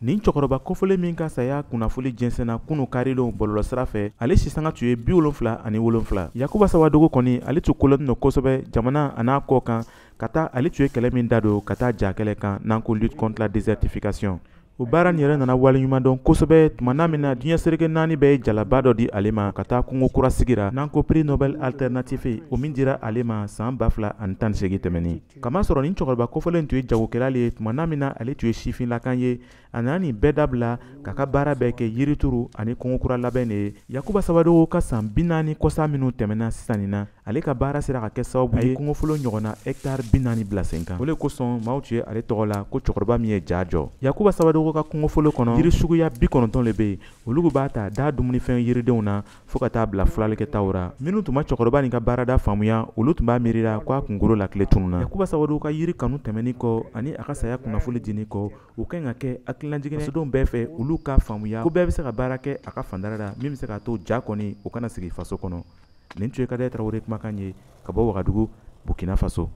Nin cɛkɔrɔba kofɔlen min ka saya kunnafoni jɛnsɛnna kunun karidon bɔlɔlɔsira fɛ, ale sisanga tun ye 77. Yakuba Sawadogo kɔni, ale tun kolɔni don kosɛbɛ jamana a n'a kɔ kan, ka taa ale tun ye kɛlɛ min da don ka taa ja kɛlɛ kan n'an ko lutte contre la désertification. O baara nin yɛrɛ nana waleɲuman dɔn kosɛbɛ tuma n'a min na diɲɛ seleke 4 bɛɛ ye jalaba dɔ di ale ma ka taa kungo kura sigira n'an ko prix Nobel alternatif, o min dira ale ma san 2018 tɛmɛnen. Kamasɔrɔ nin cɛkɔrɔba kofɔlen tun ye jagokɛla le ye tuma n'a min na ale tun ye sifinlakan ye, a nana nin bɛɛ dabila k'a ka baara bɛɛ kɛ yirituru ani kungo kura labɛn de ye. Yakuba Sawadogo ka san 40 kɔsa minnu tɛmɛna sisan nin na, ale ka baara sera ka kɛ sababu ye kungofolo ɲɔgɔnna hectare 40 bila sen kan. O le kosɔn maaw tun ye ale tɔgɔ la ko cɛkɔrɔba min ye ja jɔ. Yakuba Sawadogo ka kungofolo kɔnɔ, yiri suguya 90 le bɛ yen, olu b'a ta da dumunifɛn yiridenw na fo ka taa bila furalikɛtaw ra. Minnu tun ma cɛkɔrɔba nin ka baarada faamuya, olu tun b'a miirila ko a kunkolo la tile tununna. Yakuba Sawadogo ka yiri kanu tɛmɛni kɔ ani a ka saya kunnafoni dini kɔ, o ka ɲi ka kɛ hakililajigin fasodenw bɛɛ fɛ, olu ka faamuya ko bɛɛ bɛ se ka baara kɛ a ka fandara la min bɛ se k'a to ja kɔni o kana sigi faso kɔnɔ. Nin tun ye Kadɛ Tarawele kumakan ye ka bɔ Wagadugu, Burkina Faso.